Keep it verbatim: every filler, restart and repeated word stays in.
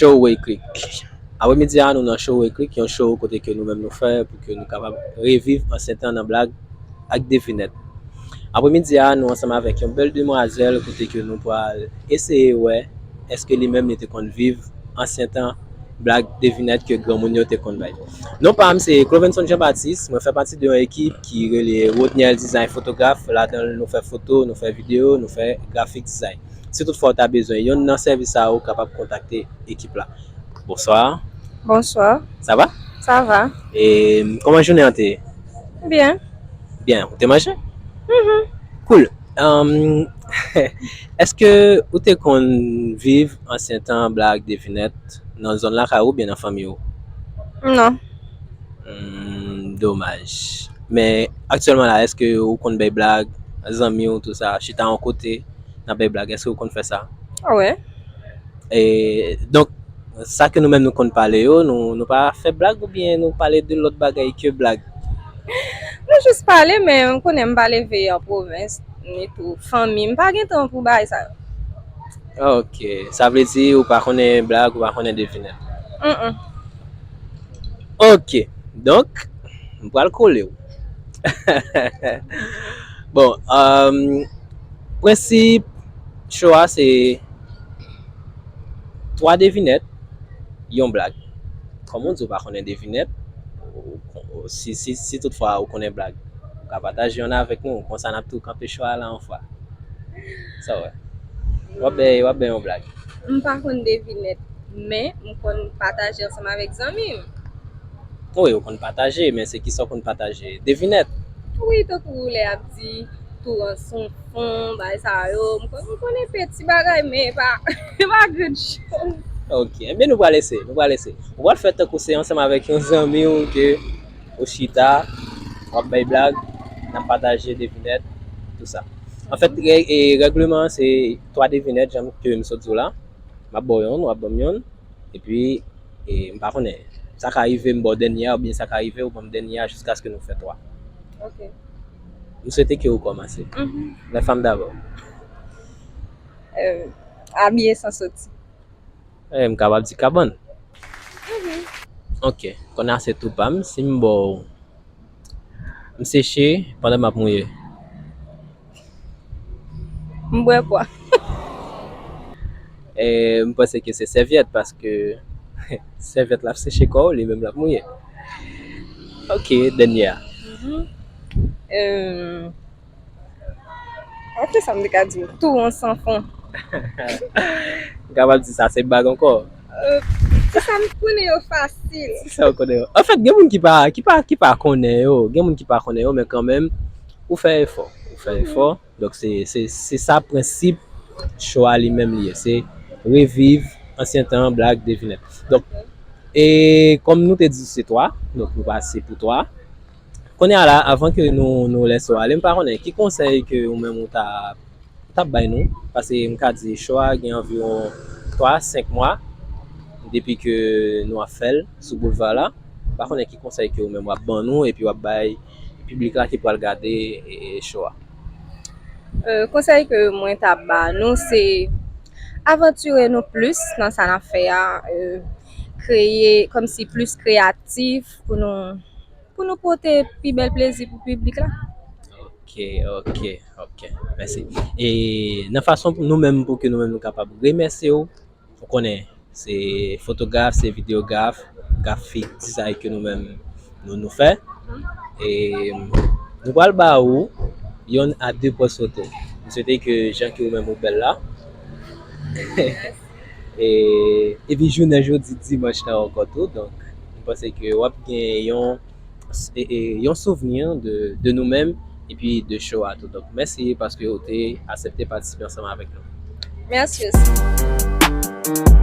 Show Way Click. Apremidi a, nou nan Show Way Click, yon show kote ke nou menm nou fè pou ke nou kapab reviv ansyen tan nan blag ak devinèt. Apremidi a, nou ansanm avèk yon bèl demwazèl kote ke nou pral eseye wè èske li menm li te konn viv ansyen tan blag devinèt ke granmoun yo te konn bay. Non pa m se Clovenson Jean Baptiste, mwen fè pati de yon ekip ki rele Rodniel Design Photograph, ladan l nou fè foto, nou fè videyo, nou fè graphic design. Si toutfwa w ta bezwen yonn nan sèvis sa yo, ou kapab kontakte ekip la. Bonswa. Bonswa. Sa va? Sa va. E kòman jounen an te ye? Byen. Byen. Ou te manje? Mhm. Cool. Um, èske ou te konn viv ansyen tan blag devinèt nan zòn lakay ou oubyen nan fanmi ou? Non. Hmm, domaj. Men aktyèlman la, èske ou konn bay blag, zanmi w, tou sa, chita yon kote, n ap bay blag, èske ou konn fè sa? Wi. E, donk, sa ke nou menm nou konn pale yo, nou, nou pa fè blag oubyen nou pale de lòt bagay ke blag? Nou jis pale, men m konnen m pa leve an pwovens, ni tou fanmi m pa gen tan pou bagay sa yo. Ok, sa vle di ou pa konnen blag, ou pa konnen devinèt? Mm-mm. Ok, donk, m pral kole w. Bon, um, prensip show a se twa devinèt, yon blag. Kòm ou di ou pa konnen devinèt, ou, ou, si, si, si toutfwa ou konnen blag, ou ka pataje yonn avèk nou, konsa n ap tou kanpe show a la yon fwa. Sa w wè? W ap bay, w ap bay yon blag. M pa konn devinèt, men m konn pataje ansanm avèk zanmi m. Wi, ou konn pataje, men se kisa w konn pataje? Devinèt? Wi, tankou lè y ap di tou an son fon, bagay sa yo. M konn, m konnen peti bagay, men e pa, e pa gran choz. Ok, enben nou pral eseye, nou pral eseye. Ou pral fè tankou se ansanm avèk yon zanmi w ke ou chita, w ap bay blag, n ap pataje devinèt, tou sa. Anfèt, règ, e, règleman an se twa devinèt, jan ke m sot di w la. M ap ba w yonn, w ap ban m yonn. Epi, e, m pa konnen. Sa ka rive m ba w dènye a, oubyen sa ka rive ou ban m dènye a jiskaske nou fè twa. Ok. M swete ke ou kòmanse. Mhm. Les femmes d'abord. Euh, abiye san soti. Eh, m kapab di kabann. Mhm. Ok, kounye a se tou pa m. Si m ba w, m seche pandan m ap mouye. M bwè pwa. Eh, m panse ke se sèvyèt, paske sèvyèt la ap seche kò w, li menm l ap mouye. Ok, dènye a. Mhm. Euh, Ankò sa m te ka di w, tou an san fon. M kapab di sa se bag ankò. Euh, ti sa m konnen yo fasil. Ti sa w konnen yo. Anfèt, gen moun ki pa, ki pa, ki pa konnen yo. Gen moun ki pa konnen yo, men kanmenm, ou fè efò. Ou fè efò. Donk, se, se, se sa prensip show a li menm li ye. Se reviv ansyen tan, blag, devinèt. Donk, e kòm nou te di se twa, donk nou pase pou twa. Kounye a la, avan ke nou, nou lèse w ale, m pa konnen ki konsèy ke ou menm ou ta, ou t ap bay nou, paske m ka di show a gen anviwon twa, senk mwa depi ke nou ap fè l sou boulva la. M pa konnen ki konsèy ke ou menm w ap ban nou epi w ap bay piblik la ki pral gade, e, show a. Euh, konsèy ke mwen t ap ba nou, se avantire nou plis nan sa n ap fè a, euh, kreye, kòmsi plis kreyatif pou nou pou nou pote pi bèl plezi pou piblik la. Ok, ok, ok. Mèsi. E nan fason pou nou menm, pou ke nou menm nou kapab remèsye w, ou konnen, se fotograf, se videograf, grafik dizay ke nou menm nou, nou fè. E nou pral ba ou yonn a de pòz foto. M swete ke jan ke ou menm ou bèl la. E, epi jounen jodi dimanch lan ankò tou, donk, m panse ke w ap gen yon, e, e, yon souvni de, de nou menm, epi de show a tou. Donk, mèsi paske ou te aksepte patisipe ansanm avèk nou. Mèsi osi.